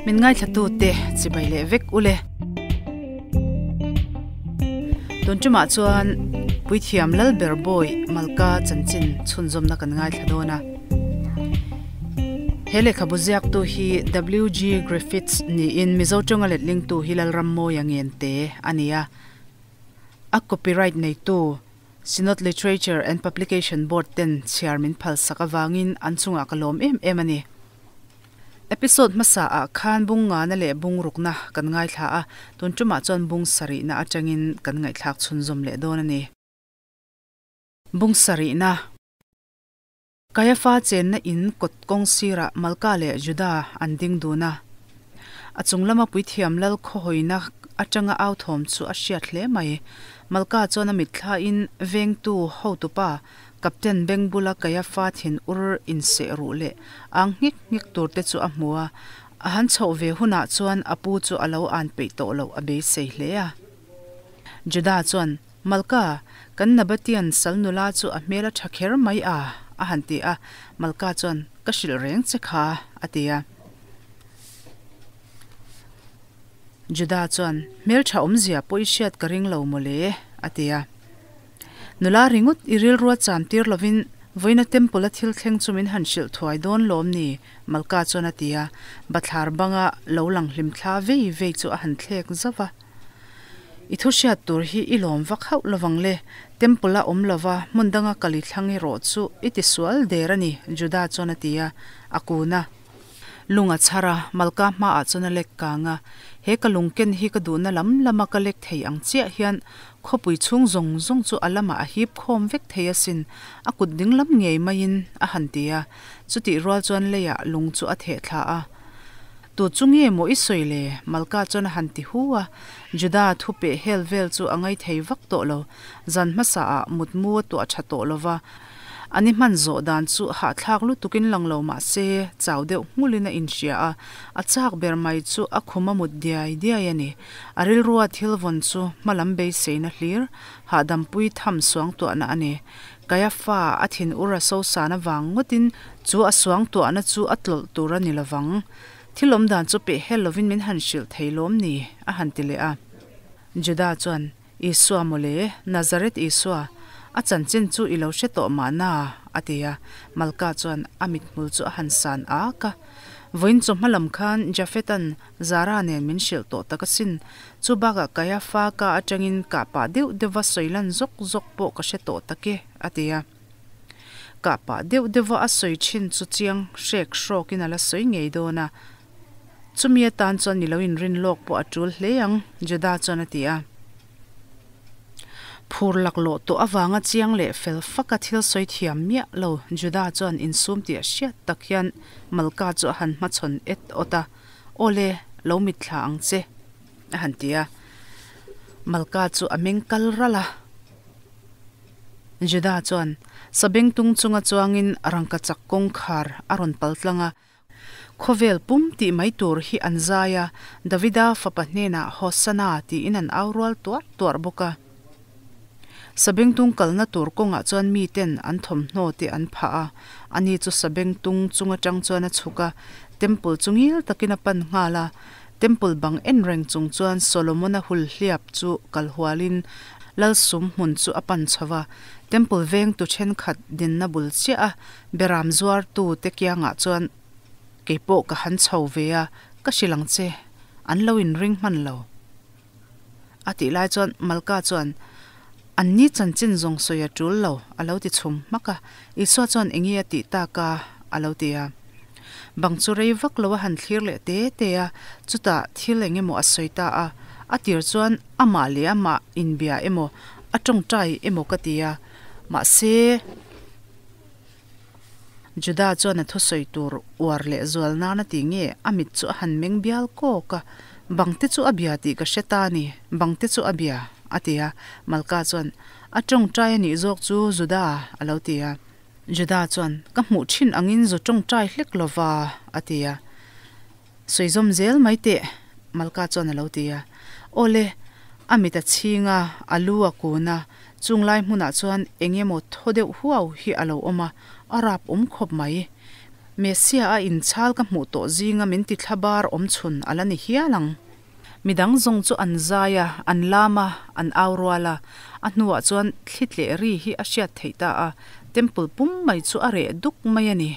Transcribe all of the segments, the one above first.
Min ngaithla tute chibai leh vek ule. Tun tumah chuan Puithiam Lalber Bawi Malka chanchin chhunzawmna kan ngaithla dawn a. He lehkhabu ziaktu hi WG Griffiths niin Mizo tawnga letlingtu hi Lalrammawia Ngente a ni a. A copyright neitu Synod Literature and Publication Board ten chhiar min phalsak avangin an chungah ka lawm em em a ni. Episode hmasa ah khan bung ngana leh bung rukna kan ngaithla a, tun tumah chuan bung sarihna atangin kan ngaihthlak chhunzawm leh dawn a ni. Bung sarihna. Kaiafa chenna in kawt kawng sirah Malka leh Juda an ding dun a. A chung lama puithiam lal khawhawina atanga au thawm chu a hriat hle mai. Malka chuan a mitthlain vengtu hotupa Captain beng bula Kaiafa thin ur inseh ruh leh ang nghek nghek tur te chu a hmu a. A han chhoh ve hunah chuan a pu chu a lo an peih tawh loh a beisei hle a. Juda chuan Malka, kan Nabatian sal nula chu a hmel a tha kher mai a, a han ti a. Malka chuan, Ka hrilh reng che kha, a ti a. Juda chuan, Hmel tha awmzia pawh i hriat ka ring lo mawle, a ti a. Nula ringawt i rilrua cham tir lovin vawiina temple a thil thleng chu min han hrilh thuai dawn lawm ni? Malka chuan a ti a. Bathlar banga lo lang hlim thla vei vei chu a han thlek zauh a. I thu hriat tur hi i lawm vak hauh lovang le, Temple a awm lova hmun danga kal i thlang erawh chu i ti sual der a ni, Juda chuan a ti a, a kun a. Lung a chhar a, Malka hmaah chuan a lek kang a. He ka lung ken hi ka duhna lam lama ka lek thei ang chiah hian khawpui chhung zawng zawng chu a lamah a hip khawm vek thei asin, a kut ding lam ngei maiin a han ti a. Chutih rual chuan leiah lung chu a theh thla a. Tu chu nge maw i sawi le? Malka chuan a han ti hu a. Juda thu peh hel vel chu a ngaithei vak tawh lo. Zan hmasa ah mutmu a tuah tha tawh lo va. Ani hman zawh dan chu hahthlak lutukin lang lo mah se, chau deuh nghulin a inhria a. A chak ber mai chu a khum a mut diai diai a ni. A rilrua thil vawn chu hmalam beiseina hlir, hahdampui tham suangtuahna a ni. Kaiafa a thin ur a sosan avang ngawtin chu a suangtuahna chu a tlawlh tur a ni lovang. Thil awm dan chu peh hel lovin min han hrilh thei lawm ni? a han ti leh a. Juda chuan, Isua mawle, Nazareth Isua, a chanchin chu i lo hre tawh mahna, a ti a. Malka chuan a mithmul chu a han san ak a. Vawiin chaw hma lam khan Jafet-a'n Zara nen min hrilh tawh tak asin. Chu bakah Kaiafa ka atangin kah pah deuh deuhva sawi lan zawk zawk pawh ka hre tawh tak e, a ti a. Kah pah deuh deuhva a sawi thin chu chiang hrek hrawkin a la sawi ngei dawn a. Chumi atan chuan ni lo inrin lawk pawh a tul hle ang, Juda chuan a ti a. Phur laklawh tawh avanga chiang leh fel faka thil sawi thiam miah lo Juda chuan insum tih a hriat tak hian Malka chu a han hmachhawn et awt a. Awle, lo mitthla ang che, a han ti a. Malka chu a meng kal ralh a. Juda chuan sabengtung chunga chuangin rangkachak kawngkhar a rawn pal tlang a. Khawvel pum tih mai tur hi an zai a, Davida fapa hnenah Hosanna tiin an au rual tuarh tuarh bawk a. Sabengtung kalna tur kawngah chuan miten an thawmhnaw te an phah a, ani chu sabengtung chung atang chuan a chhuk a, temple chu ngil takin a pan nghal a. Temple bang en reng chung chuan Solomon-a hulhliap chu kal hualin Lalsum hmun chu a pan chho va, temple vengtu thenkhat dinna bul chiah a beram zuartu te kiangah chuan keipawh ka han chho ve a, ka hrilh ang che, an lo inring hman lo. A tih lai chuan Malka chuan, An ni chanchin zawng sawi a tul lo, a lo ti chhum hmak a. Isua chuan eng nge a tih tak a? a lo ti a. Bang chu rei vak lo a han thlir leh te te a, chutah thil eng emaw a sawi ta a. A tir chuan amah leh amah inbia emaw, a tawngtai emaw ka ti a. Mahse. Juda chuan a thusawi tur uar leh zual nan a ti nge a mit chu a han meng bial kawk a, Bangte chu a bia tih ka hre ta a ni, bangte chu a bia, a ti a. Malka chuan, A tawngtai a nih zawk chu Juda, a lo ti a. Juda chuan, Ka hmuh thin angin zu tawngtai hlek lova, a ti a. Sawi zawm zel mai teh, Malka chuan a lo ti a. Awle, a mit a chhing a, a lu a kun a, chung lai hmunah chuan eng emaw thaw deuh huau hi a lo awm a, a rap awm khawp mai. Messia a inchhal ka hmuh tawh zinga min ti thlabar awm chhun a la ni hial ang. Midang zawng chu an zai a, an lam a, an au rual a. A hnuah chuan thli tleh ri hi a hriat theih ta a, temple pum mai chu a reh duk mai a ni.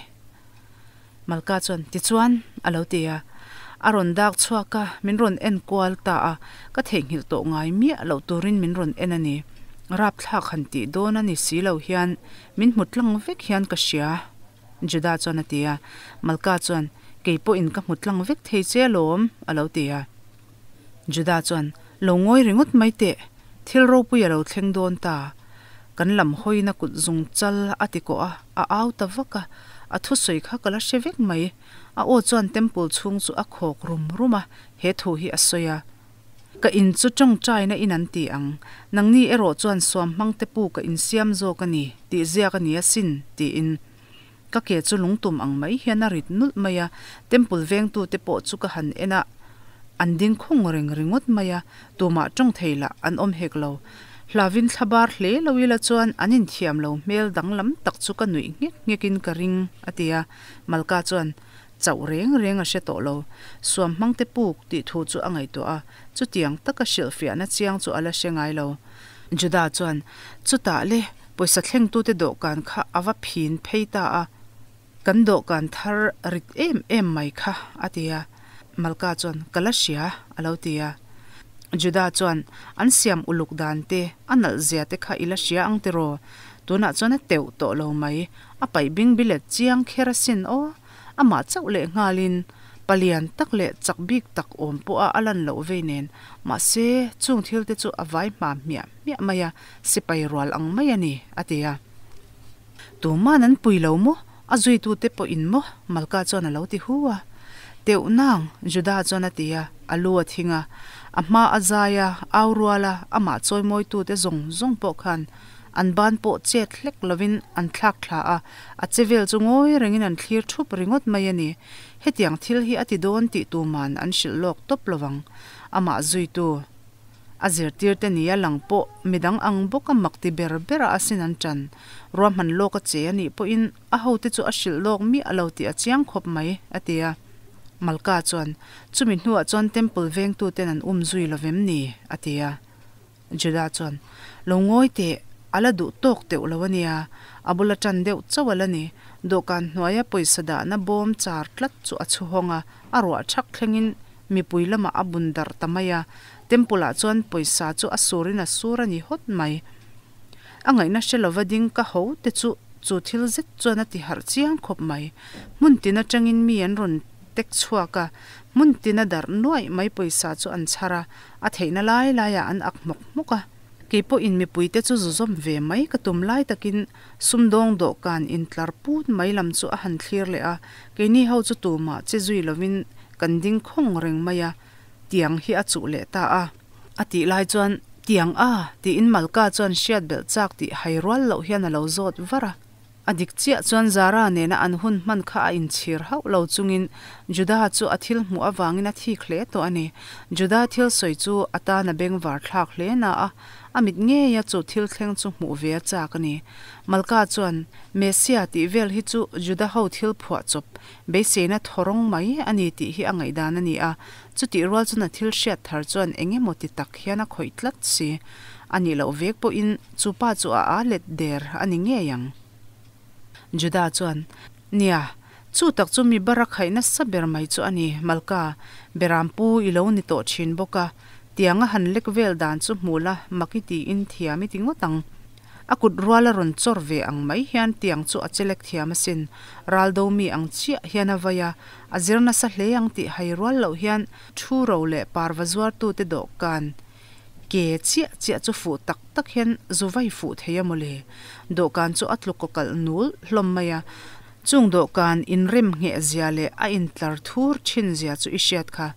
Malka chuan, Tichuan, a lo ti a. A rawn dak chhuak a, min rawn en kual ta a, ka theihnghilh tawh ngai miah loh turin min rawn en a ni. Rapthlak han tih dawn a ni si lo hian min hmu tlang vek hian ka hria. Juda chuan a ti a. Malka chuan, Kei pawhin ka hmu tlang vek thei che alawm, a lo ti a. Juda chuan, Lo ngawi ringawt mai teh, thil ropui a lo thleng dawn ta. Kan lam hawina kut zung chal a ti kawh a, a au ta vak a. A thusawi kha ka la hre vek mai. A aw chuan temple chhung chu a khawk rum rum a, he thu hi a sawi a. Ka in chu tawngtaina in an ti ang, nangni erawh chuan suam hmangte pu ka insiam zawk a ni, tih ziak a ni asin, tiin. Ka ke chu lungtum ang mai hian a rit nulh mai a, temple vengtute pawh chu ka han en a, an ding khung reng ringawt mai a, tumah tawng thei lah an awm hek lo. Hlavin thla bar hle lo ila chuan an inthiam lo hmel danglam tak chu ka nuih nghek nghekin ka ring, a ti a. Malka chuan, Chauh reng reng a hre tawh lo. Suam hmangte puk tih thu chu a ngaihtuah a, chutiang taka hrilhfiahna chiang chu a la hre ngai lo. Juda chuan, Chutah le, pawisa thlengtute dawhkan kha a va phin phei ta a, kan dawhkan thar rit em em mai kha, a ti a. Malka chuan, Ka la hria, a lo ti a. Juda chuan, An siam uluk dan te, a nalh zia te kha i la hria ang tiraw? Tunah chuan a teuh tawh lo mai, a paih bing bilet chiang kher asin aw. Amah chauh leh nghalin palian tak leh chak bik tak awm pawha a lan loh vei nen, mahse chung thil te chu a vai hma hmiah hmiah mai a, sipai rual ang mai a ni, a ti a. Tuman an pui lo maw? A zuitute pawhin maw? Malka chuan a lo ti hu a. Teuh nang, Juda chuan a ti a, a lu a thing a. A hma a zai a, au rual a, amah chawimawitute zawng zawng pawh khan An ban pawh chet hlek lovin an thlak thla a, a che vel chu ngawi rengin an thlir thup ringawt mai a ni. Hetiang thil hi a ti dawn tih tuman an hrilh lawk tawp lovang. Amah zuitu a zirtirte nia lang pawh midang ang bawka mak ti ber bera asin an ṭan. Ruahman lawk a che a nih pawhin a hote chu a hrilh lawk miah lo tih a chiang khawp mai, a ti a. Malka chuan, Chumi hnuah chuan Temple vengtuten an um zui lovem ni? a ti a. Judah chuan, Lo ngawi teh, a la duh tawk teuh lo a nia, a bula tan deuh chauh a la ni. Dawhkan hnuaia pawisa dahna bawm char tlat chu a chhu hawng a, a ruah thak thlengin mipui lamah a bun darh ta mai a. Temple ah chuan pawisa chu a surin a sur a ni hawt mai. A ngaihna hre lova ding ka ho te chu chu thil zet chuan a ti harh chiang khawp mai. Hmun tin atangin mi an rawn tek chhuak a, hmun tin a darh nuaih mai pawisa chu an chhar a, A theihna lai laiah an ak hmawk hmawk a. Kei pawhin mipuite chu zu zawm ve mai ka tum lai takin sumdawng dawhkan intlar put mai lam chu a han thlir leh a, keini ho chu tumah che zui lovin kan ding khawng reng mai a, tiang hi a chuh leh ta a. A tih lai chuan, Tiang a? tiin Malka chuan hriat belh chak tih hai rual loh hian a lo zawt var a. A dik chiah chuan Zara nena an hun hman kha a inchhir hauh lo chungin Juda chu a thil hmuh avangin a thik hle tawh a ni. Juda thil sawi chu a tan a bengvar thlak hle na a, a mit ngeia chu thil thleng chu hmuh ve a chak a ni. Malka chuan, Messia tih vel hi chu Juda ho thil phuah chawp, beiseina thawrawng mai a ni tih hi a ngaihdan a ni a, chutih rual chuan a thil hriat thar chuan eng emaw ti tak hian a khawih tlat si. A nih loh vek pawhin chu pa chu a aa let der a ni ngei ang. Juda chuan, Nia, chu tak chu mi bar a khaih nasa ber mai chu a ni, Malka, Beram pu i lo ni tawh thin bawk a, tiang a han lek vel dan chu hmu la, mak i tiin thiam i ti ngawt ang. A kut rual a rawn chawr ve ang mai hian tiang chu a chelek thiam asin, raldo mi ang chiah hian a vai a, a zir nasa hle ang tih hai rual loh hian thu ro leh parva zuartute dawhkan Ke chiah chiah chu fuh tak tak hian zu vai fuh thei a mawle. Dawhkan chu a tluk aw kalh nul hlawm mai a. Chung dawhkan inrem ngheh zia leh a intlar thur thin zia chu i hriat kha.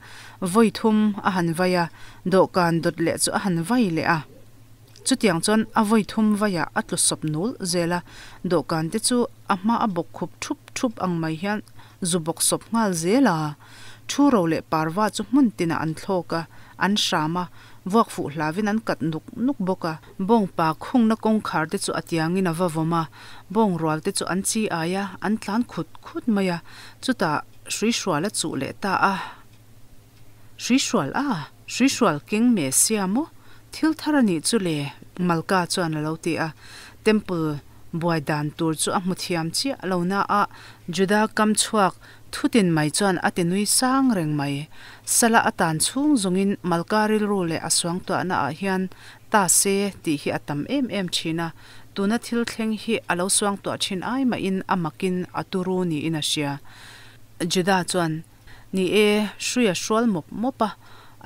Vawi thum a han vai a, dawhkan dawt leh chu a han vai leh a. Chutiang chuan a vawi thum vaiah a tlu sawp nul zel a, dawhkan te chu a hma a bawk khup thup thup ang mai hian zu bawk sawp nghal zel a. Thu ro leh parva chu hmun tinah an thlawk a, an hram a, Vuak fuh hlauin an kat nuk nuk bawk a. Bawngpa khungna kawngkhar te chu a tiangin a va vawm a, bawng rual te chu an chi ai a, an tlan khut khut mai a. Chutah hruihrual a chuh leh ta a. Hruihrual a? Hruihrual keng me sia maw? Thil thar a nih chu le, Malka chuan a lo ti a. Temple buai dan tur chu a hmu thiam chiah lo na a, Juda kam chhuak Thutin mai chuan a ti nui sang reng mai. Sala a tan chhung zungin Malka rilru leh a suangtuahna ah hian ta se tih hi a tam em em thin a, tuna thil thleng hi a lo suangtuah thin ai mahin a makin a turu niin a hria. Juda chuan, Ni e, hrui a hrual mawp mawp a,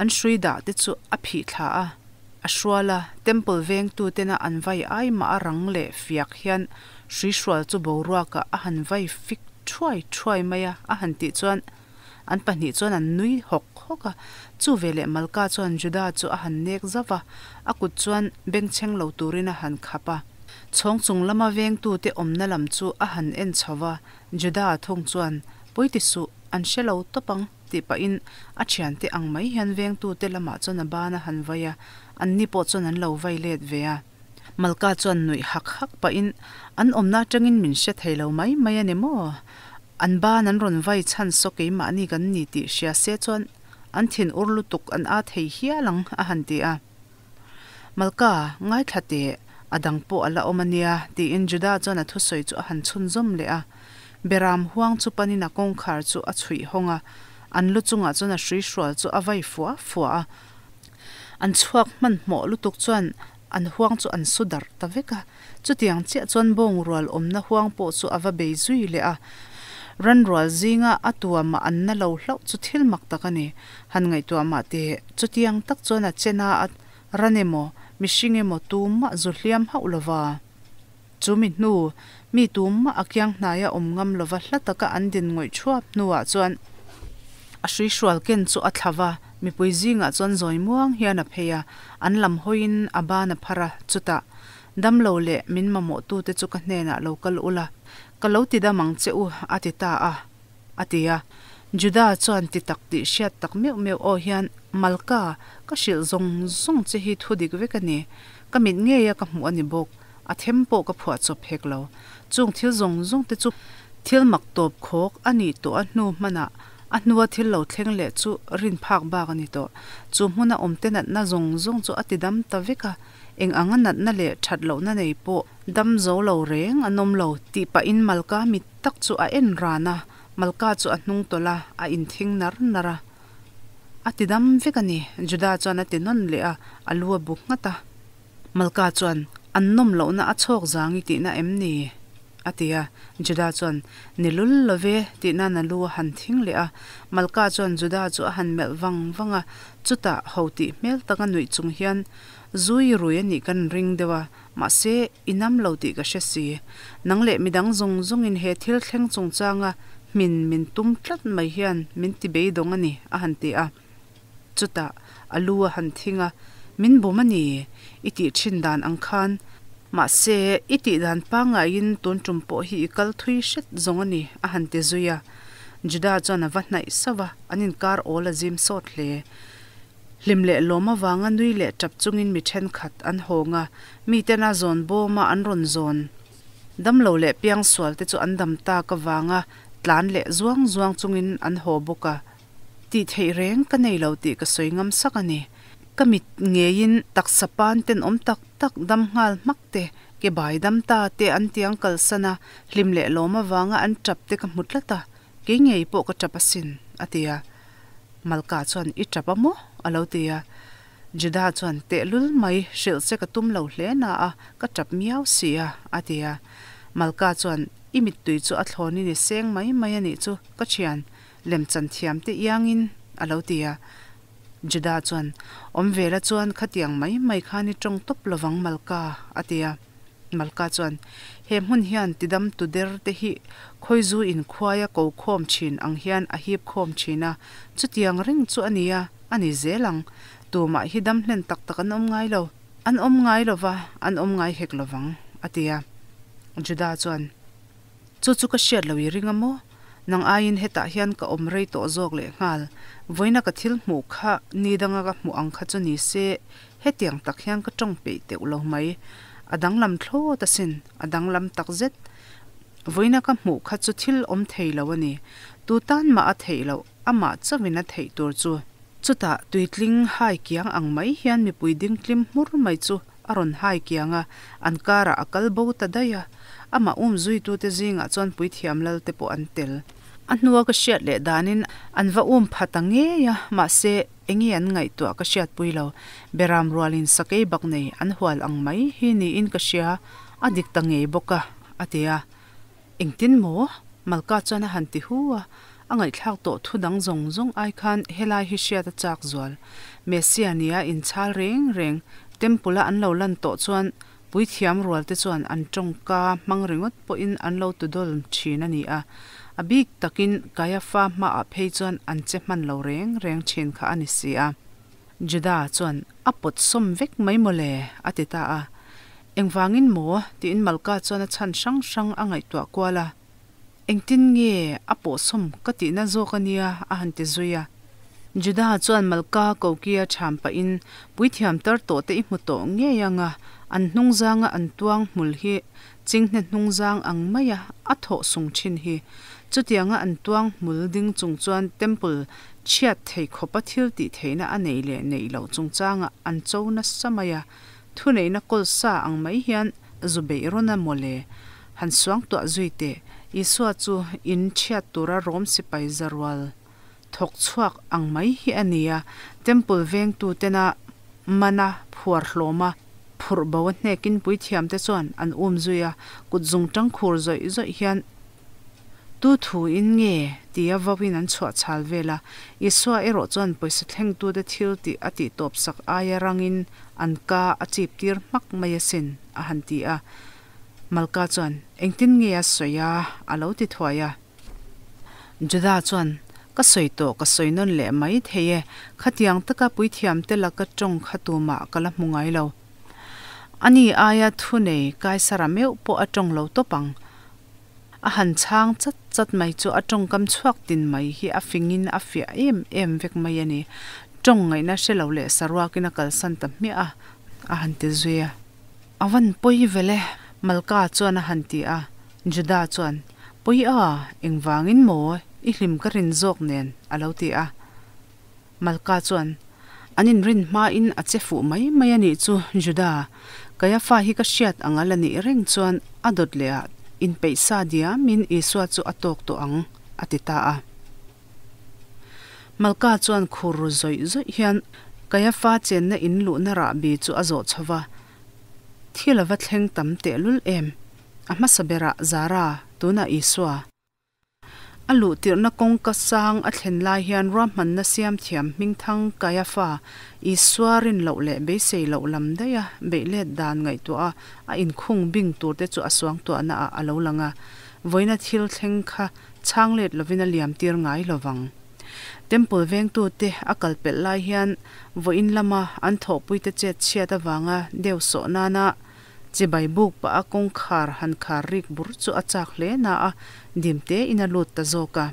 an hrui dah te chu a phih thla a, a hrual a, Temple vengtu tena an vai ai mah a rang leh fiak hian Hrui hrual chu boruakah a han vai fik thuai thuai mai a, a han tih chuan an pahnih chuan an nui hawk hawk a. Chu veleh Malka chuan Juda chu a han nek zauh a, a kut chuan bengchheng lo turin a han khap a. Chhawng chung lama vengtute awmna lam chu a han en chho va, Juda thung chuan, Pawi ti suh, an hre lo tawp ang, tih pahin a thiante ang mai hian vengtute lamah chuan a ban a han vai a, anni pawh chuan an lo vai let ve a. Malka chuan nuih hak hak pahin, An awmna atangin min hre thei lo mai mai a ni maw? An ban an rawn vai chhan saw keimahni kan ni tih hria se chuan an thin ur lutuk an aa thei hial ang, a han ti a. Malka, ngaithla teh, a dang pawh a la awm a nia, tiin Juda chuan a thusawi chu a han chhunzawm leh a. Beram huang chu panin a kawngkhar chu a chhuih hawng a, an lu chungah chuan a hrui hrual chu a vai fua fua a. An chhuak hmanhmawh lutuk chuan an huang chu an su darh ta vek a, chutiang chiah chuan bawng rual awmna huang pawh chu a va bei zui leh a. Ran rual zinga a tuamah an na lo hlauh chu thil mak tak a ni. Han ngaihtuah mah teh, chutiang tak chuan a chena a ran emaw, mihring emaw tumah zu hliam hauh lova. Chu mi hnu, mi tumah a kiang hnaia awm ngam lova hla taka an din ngawih thuap hnuah chuan a hruihrual ken chu a thla va, mipui zingah chuan zawi muang hian a phei a, an lam hawiin a ban a phar a, chutah, Damlo leh min mamawhtute chu ka hnenah lo kal ula, ka lo ti dam ang che u, a ti ta a, a ti a. Juda chuan ti tak tih hriat tak meuh meuh aw hian, Malka, ka hrilh zawng zawng che hi thu dik vek a ni, ka mit ngeia ka hmuh a ni bawk. A them pawh ka phuah chawp hek lo. Chung thil zawng zawng te chu thil mak tawp khawk a nih tawh a hnu hmanah a hnua thil lo thleng leh chu rin phak bak a ni tawh. Chu hmuna awmte natna zawng zawng chu a ti dam ta vek a, eng anga natna leh that lohna nei pawh dam zo lo reng an awm lo tih pahin Malka mit tak chu a en ran a, Malka chu a hnung tawlh a, a inthing nar nar a. A ti dam vek a ni, Juda chuan a ti nawn leh a, a lu a bu nghat a. Malka chuan, An nawm lohna a chhawk zang i tihna em ni? a ti a. Juda chuan, Ni lul lo ve, tih nan a lu a han thing leh a. Malka chuan Juda chu a han melh vang vang a, chutah ho tih hmel taka nuih chung hian, Zui rui a nih kan ring deuh a, mahse i nam lo tih ka hre si. Nang leh midang zawng zawngin he thil thleng chungchanga hmin min tum tlat mai hian min ti beidawng a ni, a han ti a. Chutah a lu a han thing a, Min bum a ni, i tih thin dan ang khan. Mahse, i tih dan pangaiin tun tum pawh hi i kal thui hret zawng a ni, a han ti zui a. Juda chuan a va hnaih sauh a, an inkar awl a zim sawt hle. Hlim leh lawm avanga nui leh tap chungin mi thenkhat an hawng a, miten a zawn bawma an rawn zawn. Damlo leh piangsual te chu an dam tak avanga tlan leh zuang zuang chungin an haw bawk a. Tih theih reng ka nei lo tih ka sawi ngam sak a ni. Ka mit ngeiin taksa pan tenawm tak tak dam nghal hmak te, ke bai dam ta te an tiang kalsan a, hlim leh lawm avanga an tap te ka hmu tlat a, kei ngei pawh ka tap asin, a ti a. Malka chuan, I tap a maw? a lo ti a. Juda chuan, Tehlul mai, hrilh che ka tum lo hle na a, ka tap miau si a, a ti a. Malka chuan, I mittui chu a thlawnin i seng mai mai a nih chu, ka thian. Lemchan thiam te iangin a lo ti a. Juda chuan, Awm vela chuan khatiang mai mai khan i tawng tawp lovang Malka, a ti a. Malka chuan, He hmun hian tidam tu der te hi khawizu inkhuaia ko khawm thin ang hian a hip khawm thin a, chutiang reng chu a nia, a ni zel ang. Tumah hi dam hlen tak tak an awm ngai lo. An awm ngai lova, an awm ngai hek lovang, a ti a. Juda chuan, Chu chu ka hriat lo i ring a maw? Nang aiin hetah hian ka awm rei tawh zawk lehnghal. Vawiina ka thil hmuh kha ni danga ka hmuh ang kha chu ni se, hetiang tak hian ka tawng peih teuh lo mai. A danglam thlawt asin, a danglam tak zet. Vawiina ka hmuh kha chu thil awm thei lo a ni. Tu tan mah a theih loh, amah chauhin a theih tur chu. Chutah tuitling hai kiang ang mai hian mipui ding tlim hmur mai chu a rawn hai kiang a, an karah a kal bo ta daih a. Amah um zuitute zingah chuan puithiam lal te pawh an tel. A hnua ka hriat leh danin an va um pha ta ngei a, mahse enge an ngaihtuah ka hriatpui lo. Beram rualin sakei bak nei an hual ang mai hi niin ka hria, a dik ta ngei bawk a, a ti a. Engtin maw? Malka chuan a han ti hu a, a ngaihthlak tawh thu dang zawng zawng ai khan helai hi hriat a chak zual. Messia nia inchhal reng reng Temple-a an lo lan tawh chuan Puithiam rualte chuan an tawngka hmang ringawt pawhin an lo tudawl thin a ni a, a bik takin Kaiafa hmaah phei chuan an che hman lo reng reng thin kha a ni si a. Juda chuan, A pawt sawm vek mai maw le? a ti ta a. Engvangin maw? tiin Malka chuan a chhan hrang hrang a ngaihtuah kual a. Engtin nge a pawhsawm ka tihna zawk a nia a han ti zui a. Juda chuan Malka kokia chham pahin, Puithiam tar tawh te i hmu tawh ngei ang a, an hnungzanga an tuang hmul hi chinghne hnungzang ang maia a thawh sung thin hi. Chutianga an tuang hmul ding chung chuan Temple chhiat thei khawpa thil tih theihna a neih leh neih loh chungchangah an cho nasa mai a, Thuneihna kawl sa ang mai hian zu beih rawn a maw le? Han suang tuah zui teh. Isua chu in chhiat tura Rom sipai zarual thawk chhuak ang mai hi a ni a, Temple vengtu tena mana phuar hlawm a, phurh bo a hnekin puithiamte chuan an um zui a, kut zung tang khur zawih zawih hian Tu thu in nge? tia vauin an chhuah chhal vel a. Isua erawh chuan pawisa thlengtute thil tih a tih tawp sak aia rangin an ka a chip tir hmak mai asin, a han ti a. Malka chuan, Engtin nge a sawi a? a lo ti thuai a. Juda chuan, Ka sawi tawh ka sawi nawn leh mai thei e, khatiang taka puithiamte laka tawng kha tumah ka la hmu ngai lo. Ani aia thunei Kaisara meuh pawh a tawng lo tawp ang. A han chhang chat chat mai chu a tawngkam chhuak tin mai hi a fingin a fiah em em vek mai a ni. Tawng ngaihna hre lo leh saruakin a kalsan ta hmiah a, a han ti zui a. A van pawi vel e, Malka chuan a han ti a. Juda chuan, Pawi a, engvangin maw i hlim ka rin zawk nen, a lo ti a. Malka chuan, An inrin hmain a che fuh mai mai a nih chu, Juda. Kaiafa hi ka hriat ang a la nih reng chuan a dawt leh ah inpeih sa diamin Isua chu a tawk tawh ang, a ti ta a. Malka chuan khur ru zawih zawih hian Kaiafa chenna in luhna rahbi chu a zawh chho va, Thil a va thleng tam tehlul em? A hmasa berah Zara, tunah Isua. A luhtirhna kawngka sang a thlen lai hian ruahmanna siam thiam hmingthang Kaiafa, Isua rin loh leh beisei loh lam daiha beih let dan ngaihtuah a a inkhung bing turte chu a suangtuahna ah a lo lang a, vawiina thil thleng kha chhang let lovin a liam tir ngai lovang. Temple vengtute a kal pelh lai hian vawiin lama an thawhpuite chet chhiat avanga deu sawh nana Chibai buk pah a kawngkhar han khar rik bur chu a chak hle na a, dim te in a lut ta zawk a.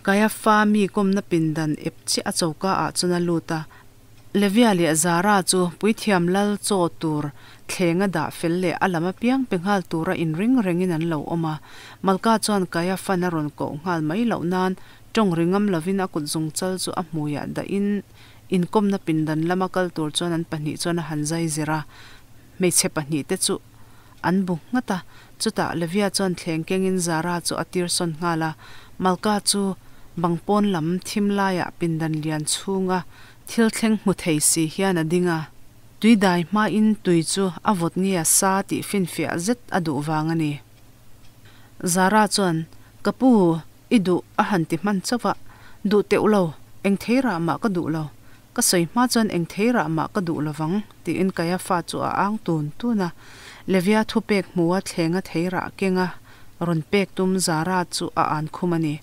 Kaiafa mi kawmna pindan ep chiah a choka ah chuan a lut a, Levia leh Zara chu puithiam lal chaw tur thleng a dah fel leh a lam apiang pe nghal tura inring rengin an lo awm a. Malka chuan Kaiafan a rawn koh nghal mai loh nan tawng ri ngam lovin a kut zungchal chu a hmuiah dahin Inkawmna pindan lama kal tur chuan an pahnih chuan a han zai zir a, hmeichhe pahnih te chu an bu nghat a. Chutah Levia chuan thleng kengin Zara chu a tir sawn nghal a, Malka chu bang pawn lam thim laiah pindan lian chhunga thil thleng hmu thei si hian a ding a. Tui dai hmain tui chu a vawt nge a sa tih finfiah zet a duh vang a ni. Zara chuan, Ka pu, I duh a han ti hman chauh a, Duh teuh lo, eng thei rah mah ka duh lo. Ka sawi hma chuan eng thei rah mah ka duh lovang, tiin Kaiafa chu a ang tun tun a. Levia thupek hmua thlenga thei rah kenga rawn pek tum Zara chu a an khum a ni.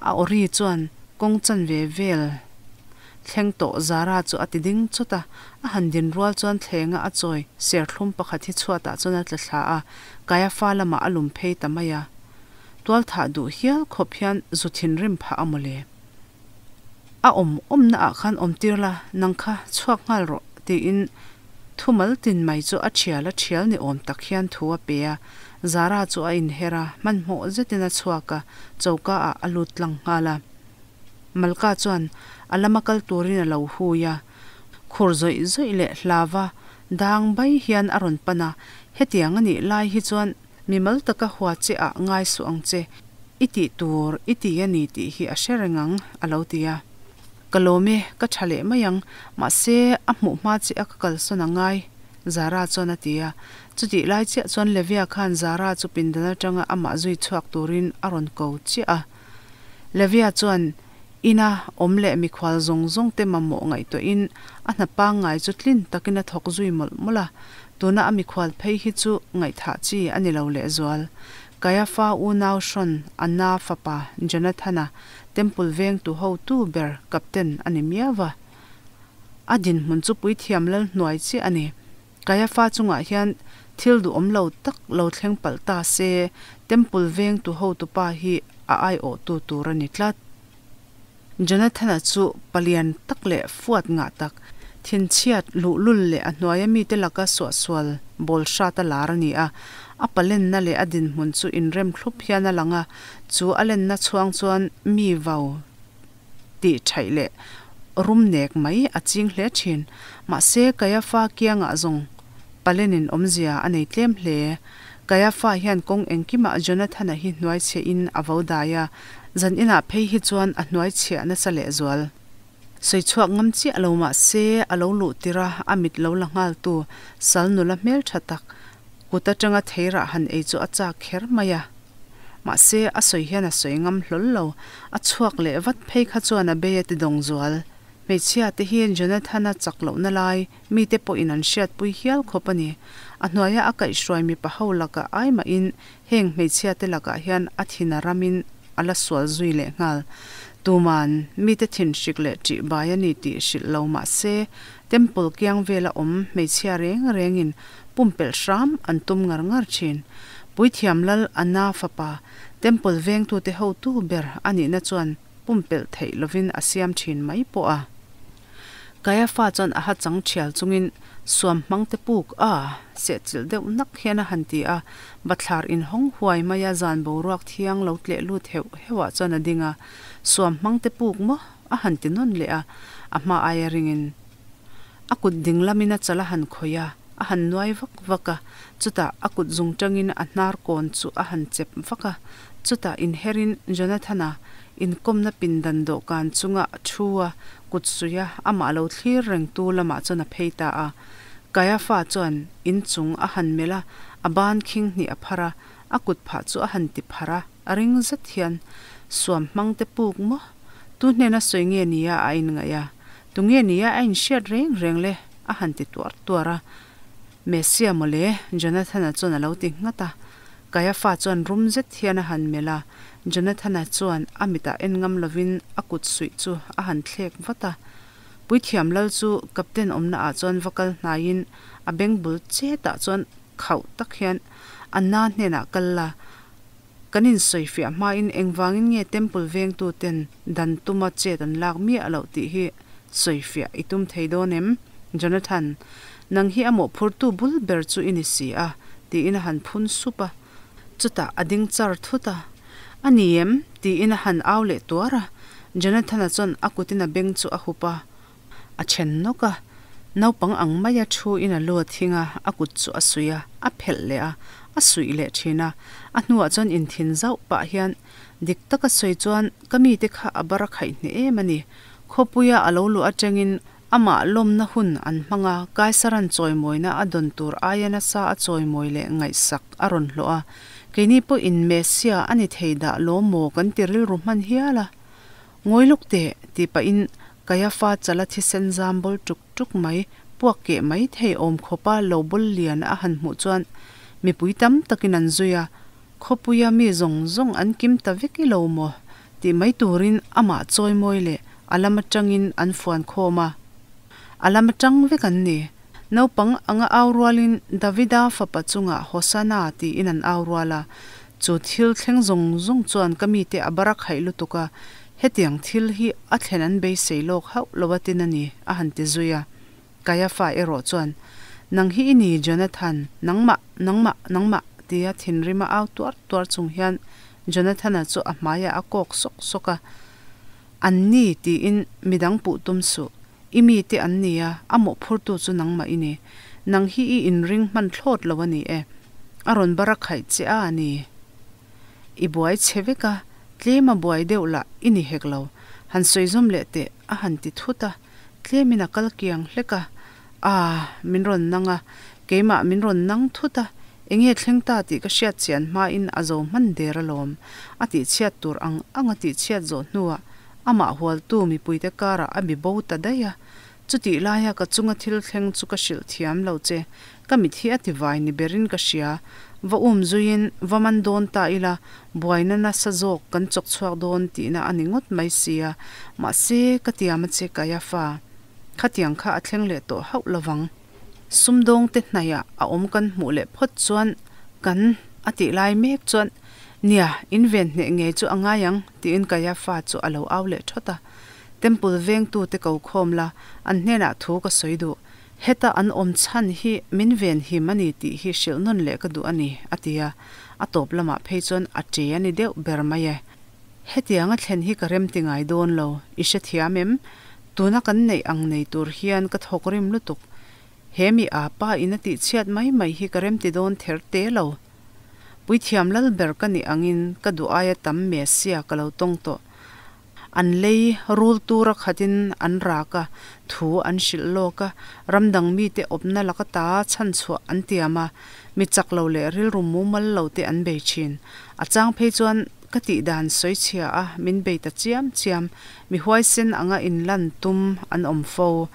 A awri chuan kawng chanve vel thleng tawh Zara chu a ti ding chawt a, a han din rual chuan thlenga a chawi serthlum pakhat hi chhuatah chuan a tla thla a, Kaiafa lamah a lum phei ta mai a. Tualthah duh hial khawp hian zu thinrim phah a mawle. A awm awmna ah khan awm tir la, nang kha chhuak nghal rawh tiin thumal tin mai chu a thial a thial ni awm tak hian thu a pe a. Zara chu a inher a, hmanhmawh zetin a chhuak a, choka ah a lut tlang nghal a. Malka chuan a lama kal turin a lo hui a, khur zawih zawih leh hlava dang bai hian a rawn pan a, hetiang a nih lai hi chuan mimal taka hua che ah ngai suh ang che, i tih tur i ti a ni tih hi a hre reng ang, a lo ti a. Ka lawm e, ka tha leh mai ang, mahse a hmuh hma che a ka kalsawn a ngai, Zara chuan a ti a. Chutih lai chiah chuan Levia khan Zara chu pindan atanga amah zui chhuak turin a rawn ko chiah a. Levia chuan ina awm leh mikhual zawng zawng te mamawh ngaihtuahin a hna pangngai chu tlin takin a thawk zui mawlh mawlh a, tuna a mikhual phei hi chu ngaihthah chi a ni lo lehzual. Kaiafa unau hrawn Anna fapa Jonathana Temple vengtu hotu ber Captain a ni miau va. A dinhmun chu puithiam lal hnuai chiah a ni. Kaiafa chungah hian thil duhawm lo tak lo thleng palh ta se, Temple vengtu hotupa hi a aiawhtu tur a ni tlat. Jonathana chu palian tak leh fuat ngah tak, thinchhiat, luhlul leh a hnuaia mite laka suahsual bawl hrat a lar a ni a. A palenna leh a dinhmun chu inrem thlup hian a lang a, chu a lenna chhuang chuan mi vau tih thaih leh rum nek mai a ching hle thin. Mahse, Kaiafa kiangah zawng Palenin awmzia a nei tlem hle. Kaiafa hian kawng engkimah Jonathana hi hnuaichhiahin a vo dai a, zan inah phei hi chuan a hnuaichhiah nasa lehzual. Sawi chhuak ngam chiah lo mahse, a lo luh tir a, a mit lo la nghaltu sal nula hmeltha tak kut atanga theirah han ei chu a chak kher mai a. Mahse, a sawi hian a sawi ngam hlawl lo. A chhuak leh vat phei kha chuan a bei a ti dawng zual. Hmeichhia te hian Jonathana chak lohna lai mite pawhin an hriatpui hial khawp a ni. A hnuaia a kaihhruai mipa ho lakah ai mahin heng hmeichhia te lakah hian a thin a ramin a la sual zui leh nghal. Tuman mite thin hrik leh ṭih bai a ni tih hrilh lo mahse, Temple kiang vela awm hmeichhia reng rengin pumpelh hram an tum ngar ngar thin. Puithiam lal Anna fapa, Temple vengtute hotu ber a nihna chuan pumpelh theih lovin a siam thin mai pawh a. Kaiafa chuan a ha chang thial chungin suam hmangte puk a sehchilh deuh nak hian a han ti a, bathlar inhawng huai maia zan boruak thiang lo tleh lut heuh heuhah chuan a ding a, Suam hmangte puk maw? a han ti nawn leh a, a hma aia ringin a kut ding lamin a chal a han khawih a, a han nuai vak vak a, chutah a kut zung tangin a hnar kawn chu a han chep vak a, chutah inherin Jonathana inkawmna pindan dawhkan chunga thu a kut suih a, amah lo thlir rengtu lamah chuan a phei ta a. Kaiafa chuan inchung a han melh a, a ban khing hnih a phar a, a kut phah chu a han ti pharh a, a ring zet hian, Suam hmangte puk maw? Tu hnena sawi nge nia a inngaih a? Tunge nia a inhriat reng reng le? a han ti tuar tuar a. Messia mawle, Jonathana chuan a lo ti nghat a. Kaiafa chuan rum zet hian a han melh a. Jonathana chuan a mitah en ngam lovin a kut suih chu a han thlek vat a. Puithiam lal chu Captain awmna ah chuan va kal hnaiin a beng bul chetah chuan khauh tak hian Anna hnenah kal la, Kan insawifiah hmain engvangin nge Temple vengtuten dan tuma chet an lak miah loh tih hi sawifiah i tum thei dawn em? Jonathan, nang hi a mawhphurtu bul ber chu i ni si a, tiin a han phun sup a. Chutah a ding char thut a. A ni em? tiin a han au leh tuar a. Jonathan-a chuan a kutin a beng chu a hup a. A then nawk a, naupang ang maia thu in a lu a thing a, a kut chu a suih a, a phelh leh a, a suih leh thin a. A hnuah chuan inthin zauh pah hian, Dik taka sawi chuan ka mite kha a bar a khaih hneh em a ni. Khawpuia a lo luh atangin amah lawmna hun an hmang a, Kaisaran chawimawina a dawn tur aia nasa a chawimawi leh ngaihsak a rawn hlawh a. Keini pawhin Messia a ni thei dah law maw kan ti rilru hman hial a. Ngawi lawk teh, tih pahin Kaiafa chala thisen zam bawl tuk tuk mai, puak keh mai thei awm khawpa lo bawl lian a han hmuh chuan mipui tam takin an zui a, khawpuia mi zawng zawng an kim ta vek i lo maw? tih mai turin amah chawimawi leh a lam atangin an fuan khawm a, a lam atang vek an ni. Naupang anga au rualin Davida fapa chungah Hosanna tiin an au rual a. Chu thil thleng zawng zawng chuan ka mite a barakhaih lutuk a, hetiang thil hi a thlen an beisei lawk hauh lo a tin a ni, a han ti zui a. Kaiafa erawh chuan, Nang hi i ni Jonathan, nangmah, nangmah, nangmah, tia thinrim a au tuar tuar chung hian Jonathan-a chu a hmaiah a kawk sawk sawk a. An ni tiin midang puh tum suh. I mite an ni a, a mawhphurtu chu nangmah i ni. Nang hi i inring hman thlawt lo a ni e. A rawn bar a khaih che a a ni. I buai chhe vek a, tlem a buai deuh lah i ni hek lo. Han sawi zawm leh teh, a han ti thut a. Tlemin a kal kiang hlek a. Aah, min rawn nang a, keimah min rawn nang thut a, enge thleng ta tih ka hriat chian hmain a zo hman der alawm. A tihchhiat tur ang ang a tihchhiat zawh hnuah amah hualtu mipuite karah a bi bo ta daih a. Chutih laia ka chunga thil thleng chu ka hrilh thiam lo che, ka mit hi a ti vai ni berin ka hria. Va um zuiin va man dawn ta ila, buaina nasa zawk kan chawk chhuak dawn tihna a ni ngawt mai sia. Mahse, ka tiam a che Kaiafa. Khatiang kha a thleng leh tawh hauh lovang. Sumdawngte hnaihah a awm kan hmuh leh phawt chuan kan a tih lai mek chuan, Nia, in ven hneh ngei chu a ngai ang, tiin Kaiafa chu a lo au leh thawt a. Temple vengtute ko khawm la, an hnenah thu ka sawi duh. Heta an awm chhan hi min ven him a ni tih hi hrilh nawn leh ka duh a ni, a ti a. A tawp lamah phei chuan a ṭe a ni deuh ber mai e. Hetianga thlen hi ka remti ngai dawn lo, i hrethiam em? Tuna kan neih ang nei tur hian ka thawk rim lutuk. He mi a pa in a tihchhiat mai mai hi ka remti dawn ther te lo. Puithiam lal ber ka nih angin ka duh aia tam Messia ka lo tawng tawh. An lei rul tura khatin an rak a, thu an hrilh lawk a, ramdang mite awpna laka ta chhanchhuah an tiam a, mi chak lo leh rilru mumal lo te an bei thin. A chang phei chuan Ka tih dan sawi chhia a, min bei ta chiam chiam. Mi huaisen anga inlan tum an awm fo.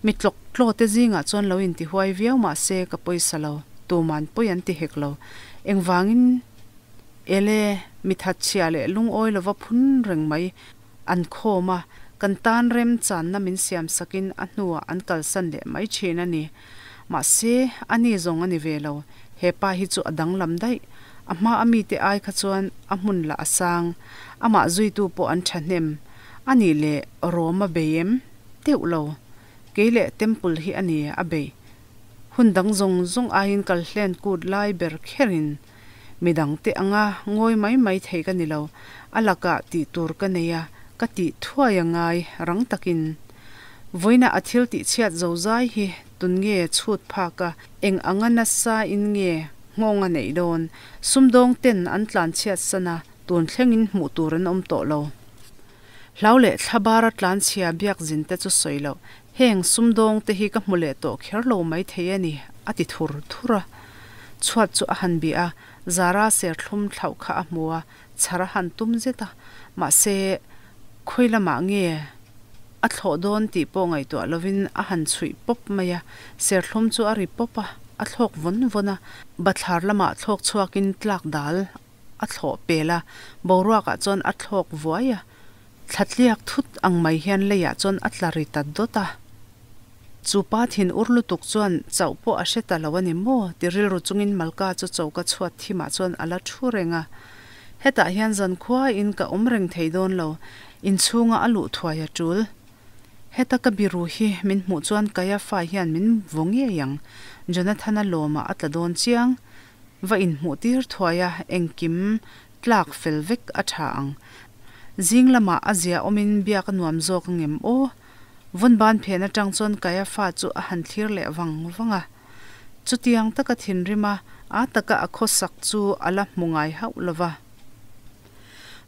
Mi tlawk tlaw te zingah chuan lo inti huai viau mah se ka pawisa lo, tuman pawi an ti hek lo. Engvangin ele mi thatchhia leh lungawi lova phun reng mai an khawm a, kan tan rem channa min siam sakin a hnuah an kalsan leh mai thin a ni. Mahse, a ni zawng a ni ve lo. He pa hi chu a danglam daih. A hma a mite ai kha chuan a hmun lah a sang. Amah zuitu pawh an thahnem. A nih leh Rom a bei em? Teuh lo. Kei leh Temple hi a ni a bei. Hun dang zawng zawng aiin kal hlen kut lai ber kherin midang te anga ngawi mai mai thei ka ni lo. A lakah tih tur ka nei a, ka tih thuai a ngai rang takin. Vawiina a thil tihchhiat zo zai hi tun nge chhut phak a, eng anga nasa in nge nghawng a neih dawn? Sumdawng ten an tlanchhiat san a, tun thlengin hmuh tur an awm tawh lo. Hlau leh thlabara tlanchhia biak zin te chu sawi loh, heng sumdawng te hi ka hmu leh tawh kher lo mai thei a ni, a ti thur thur a. Chhuat chu a han bih a, Zara serthlum thlauh kha a hmu a, chhar a han tum zet a, mahse khawi lamah nge a thlawh dawn tih pawh ngaihtuah lovin a han chhuih pawp mai a, serthlum chu a ri pawp a, a thlawk vawn vawn a, bathlar lamah thlawk chhuakin tlak dal a thlawh pel a, boruakah chuan a thlawk vuai a, thlatliak thut ang mai hian leiah chuan a tla ri ta dawt a. Chu pa thin ur lutuk chuan chauh pawh a hre ta lo a ni maw? ti rilru chungin Malka chu choka chhuat thimah chuan a la thu reng a. Hetah hian zankhuain ka awm reng thei dawn lo, inchhunga a luh thuai a tul. Heta ka biru hi min hmuh chuan Kaiafa hian min vaw ngei ang. Jonathana lawmah a tla dawn chiang. Va inhmuh tir thuai a, engkim tlak fel vek a tha ang. Zing lamah a zia awmin biak a nuam zawk angem aw? Vawnban phen atang chuan Kaiafa chu a han thlir leh vang vang a. Chutiang taka thinrim a, a taka a khawsak chu a la hmu ngai hauh lo va.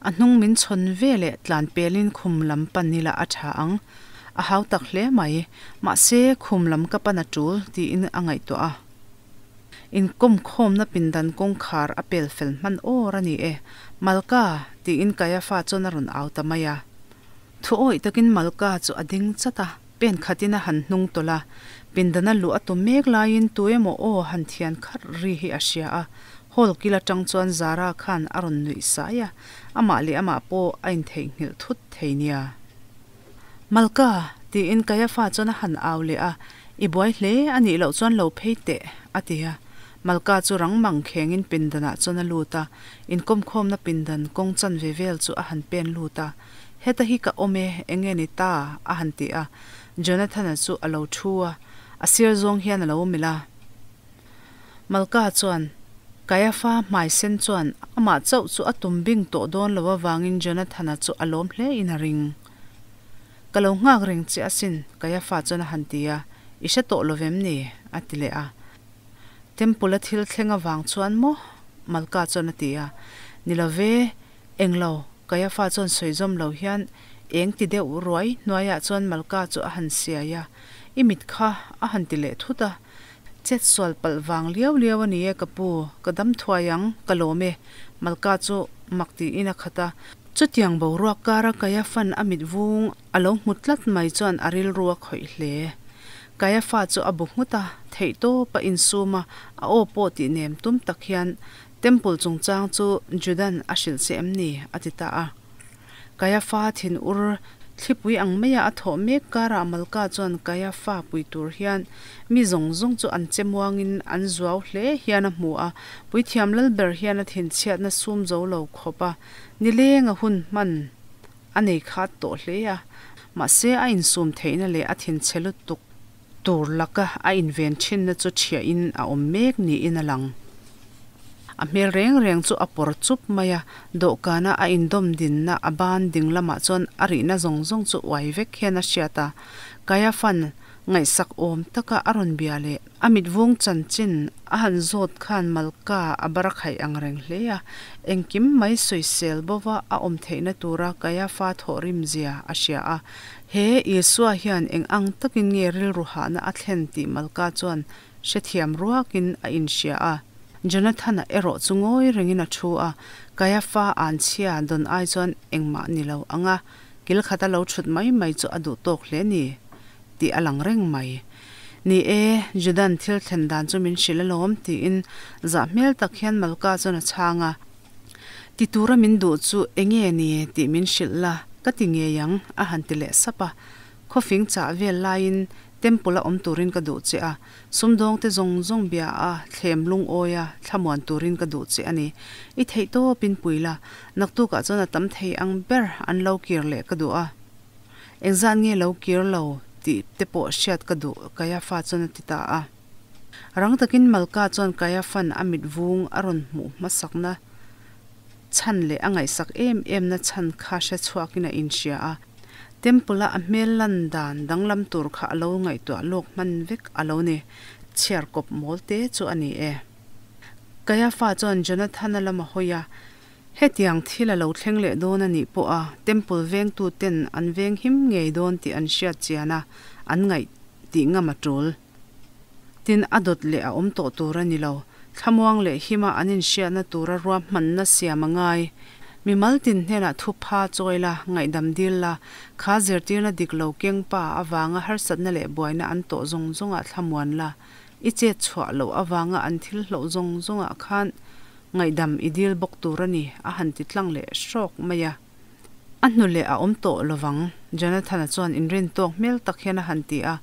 A hnung min chhawn ve leh tlan pelin khum lam pan ila a tha ang. A hau tak hle mai. Mahse, khum lam ka pan a tul, tiin a ngaihtuah a. Inkawmkhawmna pindan kawngkhar a pel fel hman awr a ni e. Malka! tiin Kaiafa chuan a rawn au ta mai a. Thu awih takin Malka chu a ding chat a, pen khatin a han hnung tawlh a. Pindana luh a tum mek laiin tu emaw aw han thian khat ri hi a hria a. Hall kil atang chuan Zara khan a rawn nuih sai a, amah leh amah pawh a intheihnghilh thut thei nia. Malka! tiin Kaiafa chuan a han au leh a, I buai hle a nih loh chuan lo phei teh, a ti a. Malka chu rang mang khengin pindanah chuan a lut a, inkawmkhawmna pindan kawng chanve vel chu a han pen lut a. Heta hi ka awm e, enge ni ta? a han ti a. Jonathana chu a lo thu a, a sir zawng hian a lo melh a. Malka chuan Kaiafa hmai sen chuan amah chauh chu a tum bing tawh dawn lo avangin Jonathana chu a lawm hle in a ring. Ka lo nghak reng che asin, Kaiafa chuan a han ti a. I hre tawh lovem ni? a ti leh a. Temple-a thil thleng avang chuan maw? Malka chuan a ti a. Ni lo ve, englo, Kaiafa chuan sawi zawm lo hian eng ti deuh ruai hnuaiah chuan Malka chu a han siai a. I mit kha a han ti leh thut a. Chet sual palh vang liau liau a ni e ka pu, ka dam thuai ang, ka lawm e, Malka chu mak tiin a khat a. Chutiang boruak kara Kaiafan a mit vung a lo hmu tlat mai chuan a rilru a khawih hle. Kaiafa chu a bu nghut a, theihtawp a insum a, a aw pawh tih nem tum tak hian, Temple chungchang chu Judan a hrilh che em ni? a ti ta a. Kaiafa thinur thlipui ang maia a thawh mek karah Malka chuan Kaiafa pui tur hian mi zawng zawng chu an che muangin an zuau hle hian a hmu a, puithiam lalber hian a thinchhiatna sum zo lo khawp a nileng a hun hman a nei khat tawh hle a, mahse a insum theihna leh a thinchhe lutuk tur laka a inven thinna chu thiahin a awm mek niin a lang. A hmel reng reng chu a pawr chup mai a, dawhkana a indawm dinna a ban ding lamah chuan a rihna zawng zawng chu uai vek hian a hriat a. Kaiafan ngaihsak awm taka a rawn bia leh a mitvung chanchin a han zawt khan Malka a bar a khaih ang reng hle a, engkim mai sawisel bova a awm theihna tura Kaiafa thawhrim zia a hria a. He Isua hian eng ang takin nge rilru hahna a thlen tih Malka chuan hrethiam ruakin a inhria a. Jonathana erawh chu ngawi rengin a thu a, Kaiafa anchhia dawn ai chuan engmah ni lo ang a, kil khata lo thut mai mai chu a duh tawk hle ni tih a lang reng mai. Ni e, Judan thil thlen dan chu min hrilh alawm tiin zah hmel tak hian Malka chuan a chhang a. Ti tura min duh chu enge ni tih min hrilh la, ka ti ngei ang, a han ti leh sap a. Khawfing chah vel laiin Temple a awm turin ka duh che a, sumdawngte zawng zawng bia a, thlem lungawi a, thlamuan turin ka duh che a ni. I theih tawpin pui la, naktukah chuan a tam thei ang ber an lo kir leh ka duh a. Engzat nge lo kir lo tih te pawh hriat ka duh, Kaiafa chuan a ti ta a. Rang takin Malka chuan Kaiafan a mit vung a rawn hmuh hmasakna chhan leh a ngaihsak em emna chhan kha hre chhuakin a inhria a. Temple-a a hmel lan dan danglam tur kha a lo ngaihtuah lawk hman vek a lo ni. Chhiar kawp mawl te chu a ni e. Kaiafa chuan Jonathana lam a hawi a, Hetiang thil a lo thleng leh dawn a nih pawh a Temple vengtu ten an veng him ngei dawn tih an hriat chian a, an ngaih tih ngam a tul. Tin, a dawt leh a awm tawh tur a ni lo. Thlamuang leh hima an inhriatna tura ruahmanna siam a ngai. Mimal tin hnenah thupha chawi la, ngaihdam dil la, kha zirtirna dik lo keng pa avanga harsatna leh buaina an tawh zawng zawngah thlamuan la, i chet chhuah loh avanga an thil hloh zawng zawngah khan ngaihdam i dil bawk tur a ni, a han ti tlang leh hrawk mai a. A hnu leh a awm tawh lovang, Jonathan-a chuan inrin tawk hmel tak hian a han ti a.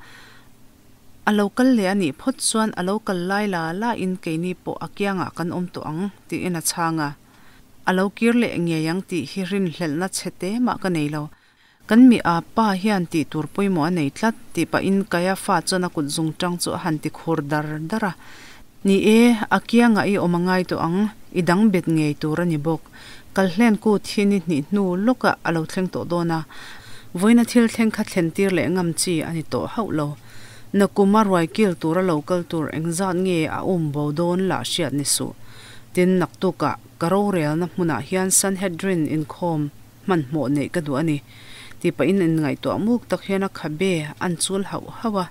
A lo kal leh a nih phawt chuan a lo kal lai la la in keini pawh a kiangah kan awm tawh ang, tiin a chhang a. A lo kir leh ngei ang tih hi rinhlelhna chhe te mah ka nei lo. Kan mi a pa hian tih tur pawimawh a nei tlat, tih pahin Kaiafa chuan a kut zungtang chu a han ti khur dar dar a. Ni e, a kiangah i awm a ngai tawh ang, i dang bet ngei tur a ni bawk. Kalhlen kut hi ni hnih hnu lawkah a lo thleng tawh dawn a, vawiina thil thleng kha thlen tir leh ngam chi a ni tawh hauh lo. Nakuma ruai kil tura lo kal tur engzat nge a um bo dawn lah hriat ni suh. Tin, naktukah ka rorelna hmunah hian Sanhedrin inkhawm hmanhmawh neih ka duh a ni, tih pahin inngaihtuah muk tak hian a khabe an chul hauh hauh a.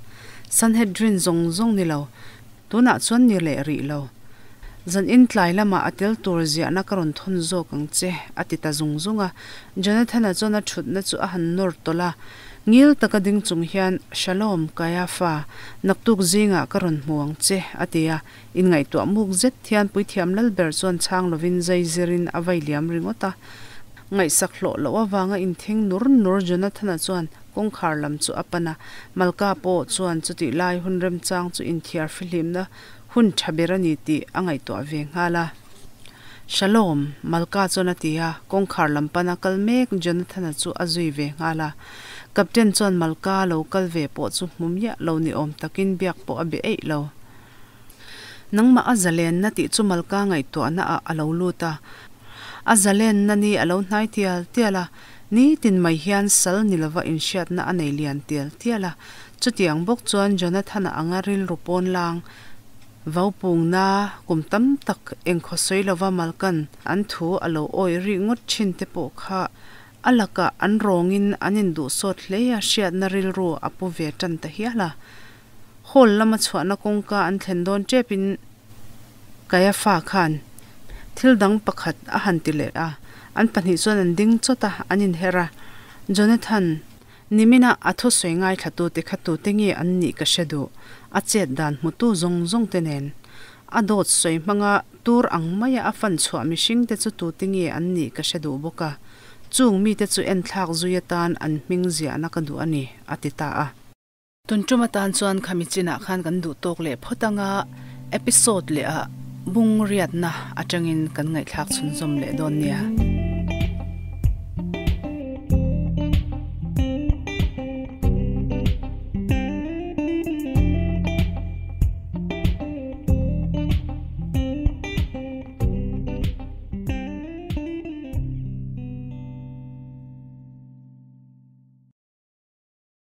Sanhedrin zawng zawng ni lo, Tunah chuan ni leh rih lo. Zan in tlai lamah a tel tur ziahna ka rawn thawn zawk ang che, a ti ta zung zung a. Jonathana chuan a thutna chu a han nawr tawlh a. Ngil taka ding chung hian, Shalom, Kaiafa, naktuk zingah ka rawn hmu ang che, a ti a. Inngaihtuah muk zet hian Puithiam Lalber chuan chhang lovin zai zirin a vai liam ringawt a. Ngaihsak hlawh loh avanga inthing nur nur Jonathana chuan Kawngkhar lam chu a pan a, Malka pawh chuan chutih lai hun remchang chu inthiar fihlimna hun tha ber a ni tih a ngaihtuah ve nghal a. Shalom, Malka chuan a ti a, kawngkhar lam pana kal mek Jonathan-a chu a zui ve nghal a. Captain chuan Malka lo kal ve pawh chu hmu miah lo ni awm takin biak pawh a be eih lo. Nangmah a zalenna tih chu Malka ngaihtuahna ah a lo lut a. A zalenna ni a lo hnai tial tial a, nitin mai hian sal ni lova inhriatna a nei lian tial tial a. Chutiang bawk chuan Jonathan-a anga rilru pawn lang vaupungna kum tam tak engkhaw sawi lova Malkan an thu a lo awih rih ngawt thin te pawh kha a lakah an rawngin an induhsawt hle a hriatna rilru a pu ve tan ta hial a. Hall lama chhuahna kawngka an thlen dawn tepin Kaiafa khan thil dang pakhat a han ti leh a, an pahnih chuan an ding chawt a, an inher a. Jonathan, nimina a thusawi ngaithlatute kha tute nge an nih ka hre duh, a chet dan hmutu zawng zawng te nen. A dawt sawi hmanga tur ang maia a fan chhuah mihringte chu tute nge an nih ka hre duh bawk a, chung mite chu enthlak zui atan an hming ziahna ka duh a ni, a ti ta a. Tun tum atan chuan khami chinah khan kan duh tawk leh phawt anga episode leh ah bung riatna atangin kan ngaihthlak chhunzawm leh dawn nia.